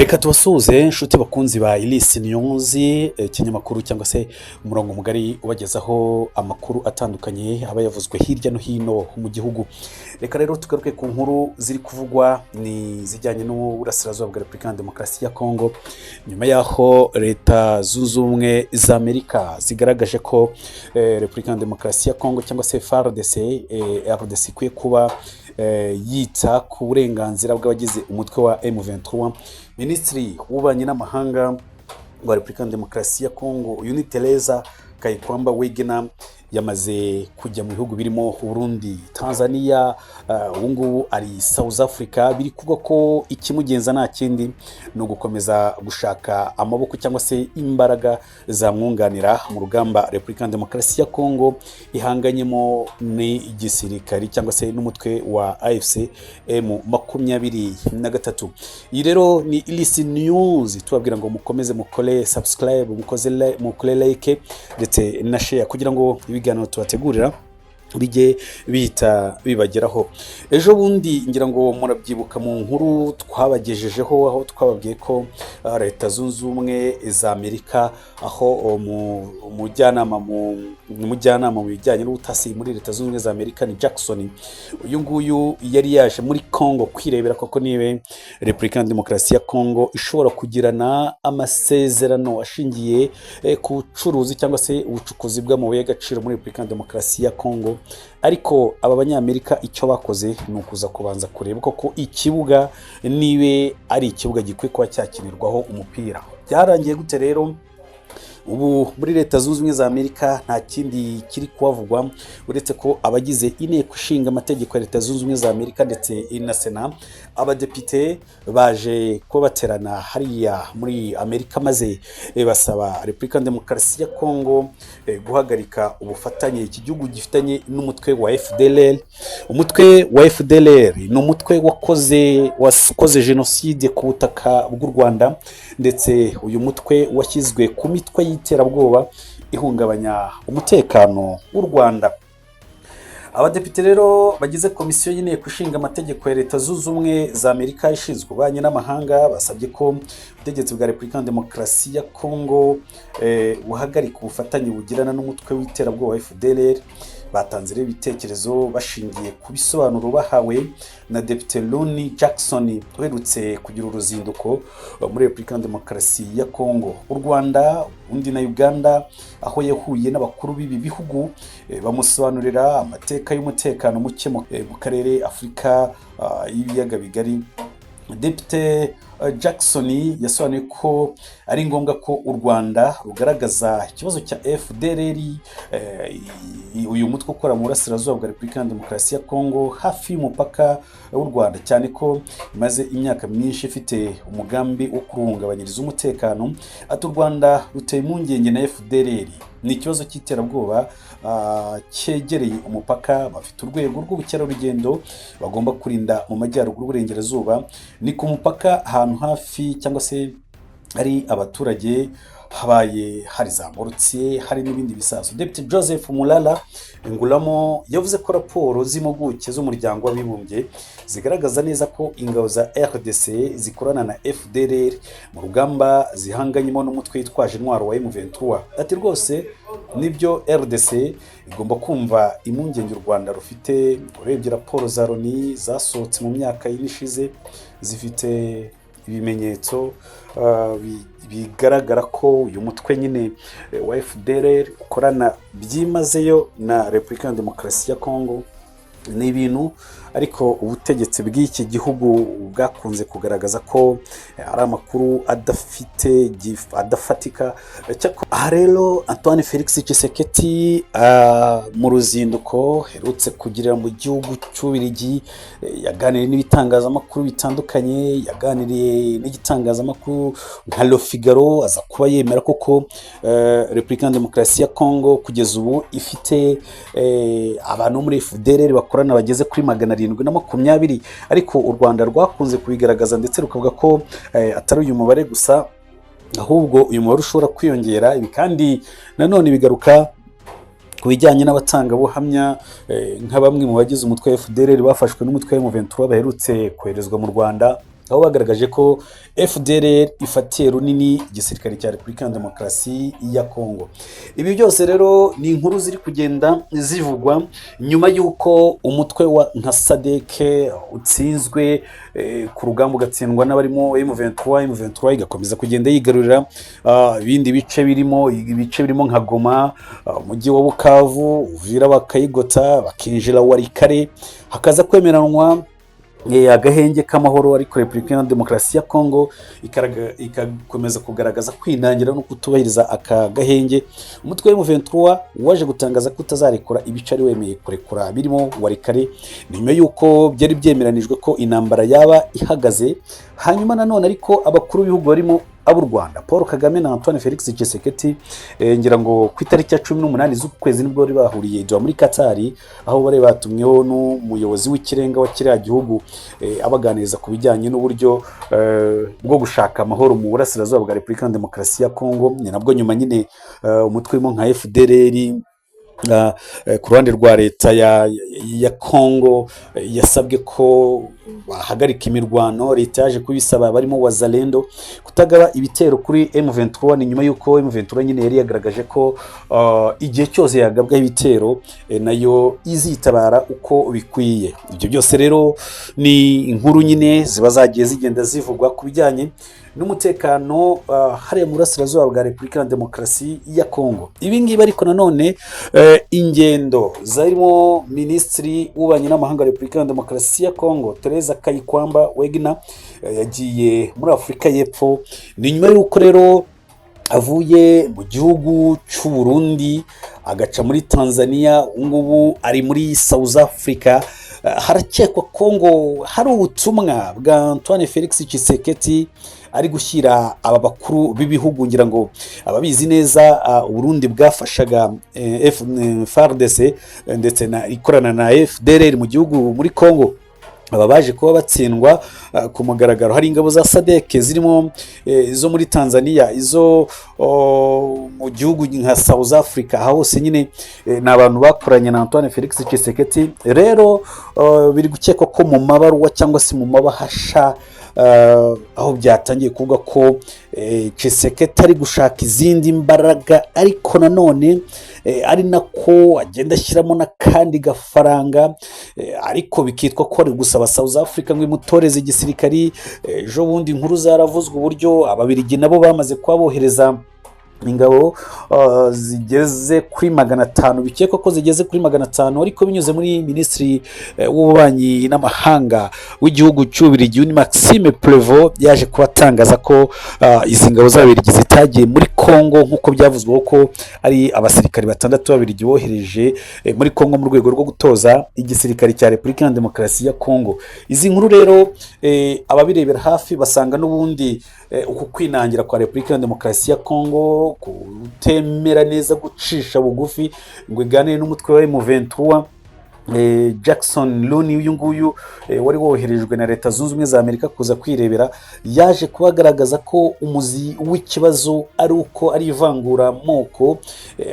Reka tubasuhuze, inshuti bakunzi ba Iris News, ikinyamakuru cyangwa se umurongo mugari ubagezaho amakuru atandukanye aba yavuzwe hirya no hino mu gihugu. Reka rero tugaruke ku nkuru ziri kuvugwa, ni izijyanye n'uburasirazuba bwa Repubulika ya Demokarasi ya Kongo, nyuma y'aho Leta Zunze Ubumwe za Amerika zigaragaje ko Repubulika ya Demokarasi ya Kongo cyangwa se FARDC, RDC ikwiye kuba yita ku burenganzira bw'abagize umutwe wa M23. Minisitiri w'ububanyi n'amahanga wa Repubulika ya Demokarasi ya Kongo, uyu ni Teresa Kayikwamba Wegena, yamaze kujya mu bihugu birimo Burundi, Tanzania, ubu ngubu ari South Africa. Biri kuvuga ko ikimugenza nta kindi ni ugukomeza gushaka amaboko cyangwa se imbaraga zamwunganira mu rugamba Repubulika ya Demokarasi ya Kongo ihanganyemo n'igisirikari cyangwa se n'umutwe wa AFC M23. Iyi rero ni Iris News, tubabwira ngo mukomeze mukore subscribe, mukore like ndetse na share kugira ngo ibiganiro tubategurira bijye bihita bibageraho. Ejo bundi ngira ngo murabyibuka mu nkuru twabagejejeho, aho twababwiye ko Leta Zunze Ubumwe za Amerika, aho umujyanama mu bijyanye n'ubutasi muri Leta Zunze Ubumwe za Amerika ni Jackson, uyu nguyu yari yaje muri Congo kwirebera koko niba Repubulika ya Demokarasi ya Congo ishobora kugirana amasezerano ashingiye ku bucuruzi cyangwa se ubucukuzi bw'amabuye y'agaciro muri Repubulika ya Demokarasi ya Congo. Ariko aba Banyamerika icyo bakoze ni ukuza kubanza kureba koko ikibuga niba ari ikibuga gikwiye kuba cyakinirwaho umupira. Byarangiye gute rero? Ubu muri Leta Zunze Ubumwe za Amerika nta kindi kiri kuhavugwa uretse ko abagize Inteko Ishinga Amategeko ya Leta Zunze Ubumwe za Amerika ndetse na Sena, abadepite, baje kuba baterana hariya muri Amerika, maze basaba Repubulika ya Demokarasi ya Kongo guhagarika ubufatanye iki gihugu gifitanye n'umutwe wa FDLR. Umutwe wa FDLR ni umutwe wakoze jenoside ku butaka bw'u Rwanda, ndetse uyu mutwe washyizwe ku mitwe y'iterabwoba ihungabanya umutekano w'u Rwanda. Abadepite rero bagize komisiyo y'Inteko Ishinga Amategeko ya Leta Zunze Ubumwe za Amerika ishinzwe ububanyi n'amahanga basabye ko ubutegetsi bwa Repubulika ya Demokarasi ya Kongo buhagarika ubufatanye bugirana n'umutwe w'iterabwoba wa FDLR. Batanze rero ibitekerezo bashingiye ku bisobanuro bahawe na Depite Ronny Jackson uherutse kugira uruzinduko muri Repubulika ya Demokarasi ya Kongo, u Rwanda undi na Uganda, aho yahuye n'abakuru b'ibi bihugu, bamusobanurira amateka y'umutekano muke mu karere Afurika y'Ibiyaga Bigari. Depite Jackson yasobanuye ko ari ngombwa ko u Rwanda rugaragaza ikibazo cya FDLR, uyu mutwe ukora mu burasirazuba bwa Repubulika ya Demokarasi ya Kongo hafi y'umupaka w'u Rwanda, cyane ko imaze imyaka myinshi ifite umugambi wo kuruhungabanyiriza umutekano. Ati: "U Rwanda ruteye impungenge na FDLR, ni ikibazo cy'iterabwoba cyegereye umupaka. Bafite urwego rw'ubukerarugendo bagomba kurinda mu majyaruguru y'uburengerazuba, ni ku mupaka, ahantu hafi cyangwa se hari abaturage, habaye hari za mortier, hari n'ibindi bisasu." Depite Joseph Mulala Ngulamo yavuze ko raporo z'impuguke z'Umuryango w'Abibumbye zigaragaza neza ko ingabo za RDC zikorana na FDLR mu rugamba zihanganyemo n'umutwe witwaje intwaro wa M23. Ati: "Rwose nibyo, RDC igomba kumva impungenge u Rwanda rufite. Urebye raporo za Loni zasohotse mu myaka 4 ishize, zifite ibimenyetso bigaragara ko uyu mutwe nyine wa FDLR ukorana byimazeyo na Repubulika ya Demokarasi ya Kongo." Ni ibintu ariko ubutegetsi bw'iki gihugu bwakunze kugaragaza ko ari amakuru adafite adafatika. Aha rero Antoine Felix Tshisekedi, mu ruzinduko herutse kugirira mu gihugu cy'Ububiligi, yaganiriye n'ibitangazamakuru bitandukanye, yaganiriye n'igitangazamakuru nka Le Figaro, aza kuba yemera koko Repubulika ya Demokarasi ya Kongo kugeza ubu ifite abantu bo muri FDLR bakorana bageze kuri 720, ariko u Rwanda rwakunze kubigaragaza ndetse rukavuga ko atari uyu mubare gusa, ahubwo uyu mubare ushobora kwiyongera. Ibi kandi nanone bigaruka ku bijyanye n'abatangabuhamya, nka bamwe mu bagize umutwe wa FDLR bafashwe n'umutwe wa M23 baherutse koherezwa mu Rwanda. Aho bagaragaje ko FDLR ifatiye runini igisirikare cya Repubulika ya Demokarasi ya Kongo. Ibi byose rero ni inkuru ziri kugenda zivugwa nyuma y'uko umutwe wa nka SADC utsinzwe ku rugamba, ugatsindwa n'abarimo M23. M23 igakomeza kugenda yigarurira ibindi bice, birimo ibice birimo nka Goma, umujyi wa Bukavu, Uvira bakayigota, bakinjira Walikale, hakaza kwemeranwa agahenge k'amahoro, ariko Repubulika ya Demokarasi ya Kongo igakomeza kugaragaza kwinangira no kutubahiriza aka gahenge. Umutwe wa M23 waje gutangaza ko utazarekura ibice ari wemeye kurekura birimo Walikale, nyuma y'uko byari byemeranijwe ko intambara yaba ihagaze. Hanyuma nanone ariko abakuru b'ibihugu barimo ab'u Rwanda Paul Kagame na Antoine Felix Tshisekedi, ngira ngo ku itariki ya 18 z'uku kwezi nibwo bari bahuriye Doha muri Katari, aho bari batumweho n'umuyobozi w'ikirenga wa kiriya gihugu, abaganiriza ku bijyanye n'uburyo bwo gushaka amahoro mu burasirazuba bwa Repubulika ya Demokarasi ya Kongo. Ni nabwo nyuma nyine umutwe urimo nka FDLR ku ruhande rwa leta ya Kongo yasabwe ko bahagarika imirwano. Leta yaje kubisaba barimo Wazalendo kutagaba ibitero kuri M23. Ni nyuma y'uko M23 nyine yari yagaragaje ko igihe cyose yagabwaho ibitero nayo izitabara uko bikwiye. Ibyo byose rero ni inkuru nyine ziba zagiye zigenda zivugwa ku bijyanye n'umutekano hariya mu burasirazuba bwa Repubulika ya Demokarasi ya Kongo. Ibi ngibi ariko nanone ingendo zarimo Minisitiri w'Ububanyi n'Amahanga wa Repubulika ya Demokarasi ya Kongo, Tereza Kayikwamba Wegner, yagiye muri Afurika y'Epfo. Ni nyuma y'uko rero avuye mu gihugu cy'u Burundi, agaca muri Tanzania, ubu ngubu ari muri South Africa. Harakekwa ko ngo hari ubutumwa bwa Antoine Felix Tshisekedi ari gushyira aba bakuru b'ibihugu. Ngira ngo ababizi neza, Uburundi bwafashaga FARDC ndetse na ikorana na FDLR mu gihugu muri Congo. Aba baje kuba batsindwa ku mugaragaro. Hari ingabo za SADC zirimo izo muri Tanzania, izo mu gihugu nka South Africa. Aha hose nyine ni abantu bakoranye na Antoine Felix Tshisekedi. Rero biri gukekwa ko mu mabaruwa cyangwa se mu mabahasha, aho byatangiye kuvuga ko Tshisekedi ari gushaka izindi mbaraga, ariko nanone ari nako agenda ashyiramo n'akandi gafaranga, ariko bikitwa ko ari gusaba South Africa ngo imutoreze igisirikari. Ejo bundi inkuru zaravuzwe uburyo Ababirigi nabo bamaze kuba bohereza ingabo zigeze kuri 500, bikekwa ko zigeze kuri 500, ariko binyuze muri Minisitiri w'Ububanyi n'Amahanga w'igihugu cy'Ububiligi ni Maxime Prevot, yaje kuba atangaza ko izi ngabo z'Ababiligi zitagiye muri Congo nk'uko byavuzweho ko ari abasirikari batandatu b'Ababiligi bohereje muri Congo mu rwego rwo gutoza igisirikare cya Repubulika ya Demokarasi ya Congo. Izi nkuru rero ababirebera hafi basanga n'ubundi uku kwinangira kwa Repubulika ya Demokarasi ya Congo, kutemera neza gucisha bugufi ngo iganire n'umutwe wa M23, Jackson Looney uyu nguyu wari woherejwe na Leta Zunze Ubumwe za Amerika kuza kwirebera, yaje kuba agaragaza ko umuzi w'ikibazo ari uko ari ivanguramoko,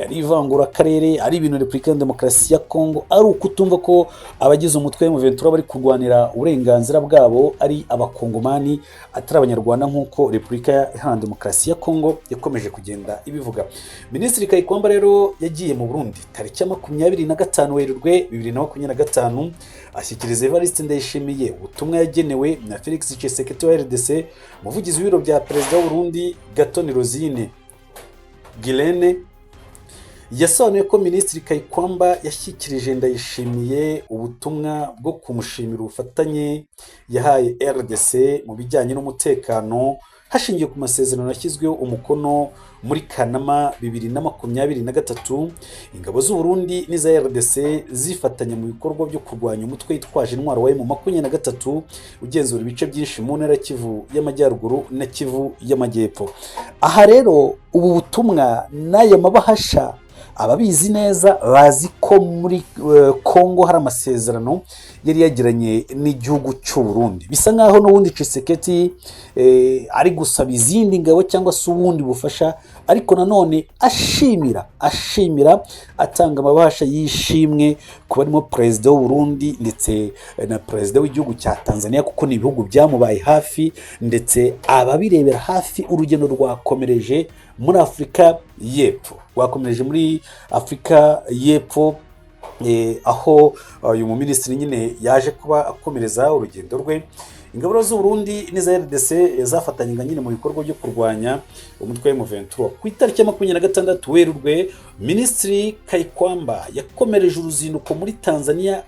ari ivangurakarere, ari ibintu Repubulika ya Demokarasi ya Kongo ari ukutumva ko abagize umutwe wa M23 bari kurwanira uburenganzira bwabo ari Abakongomani, atari Abanyarwanda, nk'uko Repubulika Iharanira Demokarasi ya Kongo yakomeje kugenda ibivuga. Minisitiri Kayikwamba rero yagiye mu Burundi tariki ya 25 Werurwe 2025, ashyikiriza Evariste Ndayishimiye ubutumwa yagenewe na Felix Tshisekedi wa RDC. Umuvugizi w'ibiro bya Perezida w'u Burundi, Gatoni Rosine Guilaine, yasobanuye ko Minisitiri Kayikwamba yashyikirije Ndayishimiye ubutumwa bwo kumushimira ubufatanye yahaye RDC mu bijyanye n'umutekano, hashingiwe ku masezerano yashyizweho umukono muri Kanama 2023, ingabo z'u Burundi n'iza RDC zifatanya mu bikorwa byo kurwanya umutwe witwaje intwaro wa M23 ugenzura ibice byinshi mu ntara ya Kivu y'Amajyaruguru na Kivu y'Amajyepfo. Aha rero ubu butumwa n'aya mabahasha Ababizi neza bazi ko muri Congo hari amasezerano yari yagiranye n'igihugu cy'u Burundi. Bisa nkaho n'ubundi Tshisekedi ari gusaba izindi ngabo cyangwa se ubundi bufasha, ariko nanone ashimira, atanga amabahasha y'ishimwe ku barimo perezida w'u Burundi ndetse na perezida w'igihugu cya Tanzania, kuko ni ibihugu byamubaye hafi. Ndetse ababirebera hafi, urugendo rwakomereje muri Afurika y'Epfo, aho uyu muminisitiri nyine yaje kuba akomereza urugendo rwe. Ingabo z'u Burundi n'iza RDC zafatanyaga nyine mu bikorwa byo kurwanya umutwe wa M23. Ku itariki ya 26 Werurwe, Minisitiri Kayikwamba yakomereje uruzinduko muri Tanzania,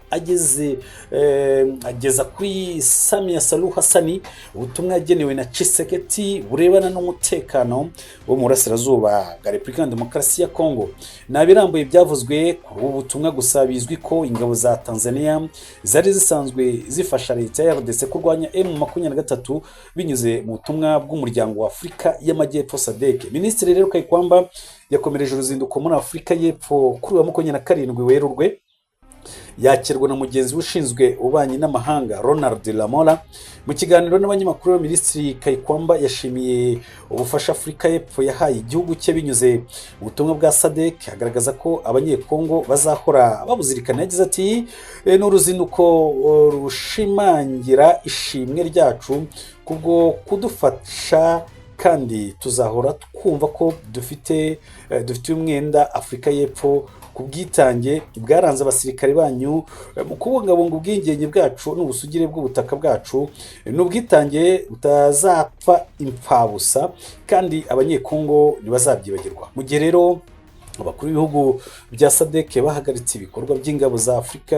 ageza kuri Samia Suluhu Hassan ubutumwa yagenewe na Tshisekedi burebana n'umutekano wo mu burasirazuba bwa Repubulika ya Demokarasi ya Kongo. Nta birambuye byavuzwe kuri ubu butumwa, gusa bizwi ko ingabo za Tanzania zari zisanzwe zifasha leta ya RDC kurwanya M23 binyuze mu butumwa bw'Umuryango wa Afurika y'Amajyepfo, SADC. Minisitiri rero Kayikwamba yakomereje uruzinduko muri Afurika y'Epfo kuri uwa 27 Werurwe, yakirwa na mugenzi we ushinzwe ububanyi n'amahanga, Ronald Lamola. Mu kiganiro n'abanyamakuru, Minisitiri Kayikwamba yashimiye ubufasha Afurika y'Epfo yahaye igihugu cye binyuze mu butumwa bwa SADC, agaragaza ko Abanyekongo bazahora babuzirikana. Yagize ati: "Ni uruzinduko rushimangira ishimwe ryacu kubwo kudufasha, kandi tuzahora twumva ko dufite umwenda Afurika y'Epfo ku bwitange bwaranze abasirikare banyu mu kubungabunga ubwigenge bwacu n'ubusugire bw'ubutaka bwacu. Ni ubwitange butazapfa impfabusa, kandi Abanyekongo ntibazabyibagirwa." Mu gihe rero abakuru b'ibihugu bya SADC bahagaritse ibikorwa by'ingabo za Afurika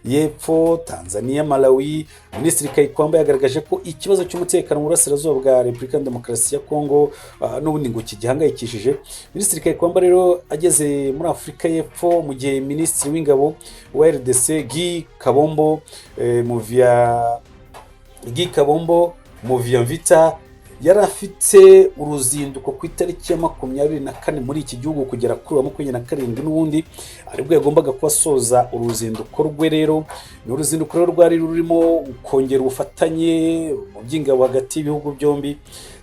y'Epfo, Tanzania, Malawi, Minisitiri Kayikwamba yagaragaje ko ikibazo cy'umutekano mu burasirazuba bwa Repubulika ya Demokarasi ya Kongo n'ubundi ngo kigihangayikishije. Minisitiri Kayikwamba rero ageze muri Afurika y'Epfo mu gihe Minisitiri w'Ingabo wa RDC, Guy Kabombo Muadiamvita, yari afite uruzinduko ku itariki ya 24 muri iki gihugu kugera kuri wa 27, n'ubundi aribwo yagombaga kuba asoza uruzinduko rwe. Rero ni uruzinduko rero rwari rurimo kongera ubufatanye mu by'ingabo hagati y'ibihugu byombi.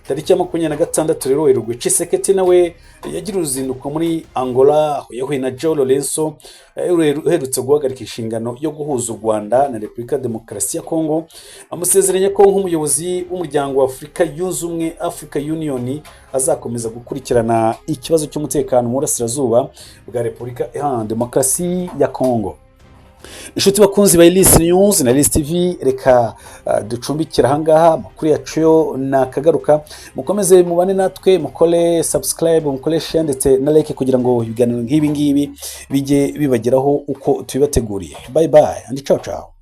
Tariki ya 26 rero Werurwe, Tshisekedi nawe yagira uruzinduko muri Angola, aho yahuye na João Lourenço uherutse guhagarika inshingano yo guhuza u Rwanda na Repubulika ya Demokarasi ya Kongo, amusezeranya ko nk'umuyobozi w'Umuryango wa Afurika Yunze Ubumwe, Africa Union, azakomeza gukurikirana ikibazo cy'umutekano mu burasirazuba bwa Repubulika Iharanira Demokarasi ya Kongo. Inshuti bakunzi ba Iris News na Iris TV, reka ducumbikire ahangaha amakuru yacu yo nakagaruka. Mukomeze mubane natwe, mukore subscribe, mukore share ndetse na like, kugira ngo ibiganiro nk'ibi ngibi bijye bibageraho uko tubibateguriye. Bye bye and ciao ciao.